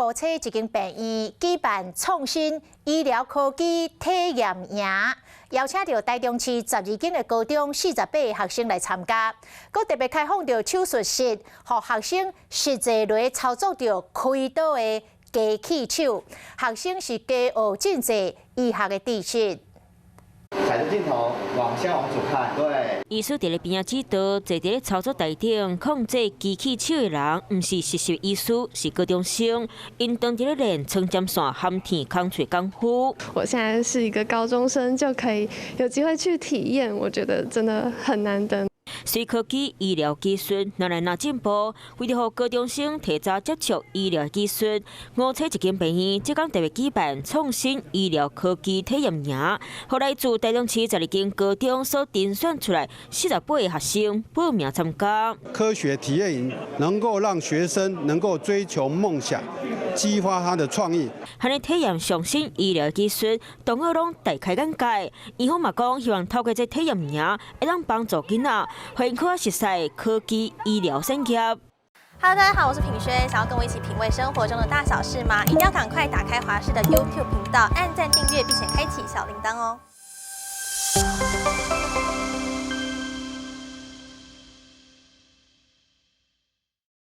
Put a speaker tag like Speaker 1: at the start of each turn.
Speaker 1: 梧棲一間病院舉辦創新醫療科技體驗營，邀請著台中市12間的高中48個學生來參加，閣特別開放著手術室，予學生實際來操作著開刀的機器手，學生是加學真濟醫學的知識。
Speaker 2: 踩著鏡頭往下往左看，對。
Speaker 3: 醫師佇咧邊仔指導，坐佇咧操作台頂控制機器手的人，毋是實習醫師，是高中生。𪜶當佇咧練穿針線含甜空喙功夫。
Speaker 4: 我現在是一個高中生，就可以有機會去體驗，我覺得真的很難得。
Speaker 3: 隨科技醫療技術愈來愈進步，為著予高中生提早接觸醫療技術，梧棲一間病院這工特別舉辦創新醫療科技體驗營，予來自台中市12間高中所甄選出來48個學生報名參加。
Speaker 5: 科學體驗營能夠讓學生能夠追求夢想，激發他的創意。
Speaker 3: 按呢體驗上新醫療技術，同學攏大開眼界。醫方嘛講，希望透過這體驗營，會當幫助囡仔，予𪜶較熟悉科技醫療產業。
Speaker 6: Hello，大家好，我是品軒，想要跟我一起品味生活中的大小事嗎？一定要趕快打開華視的 YouTube 頻道，按讚訂閱，並且開啟小鈴鐺哦。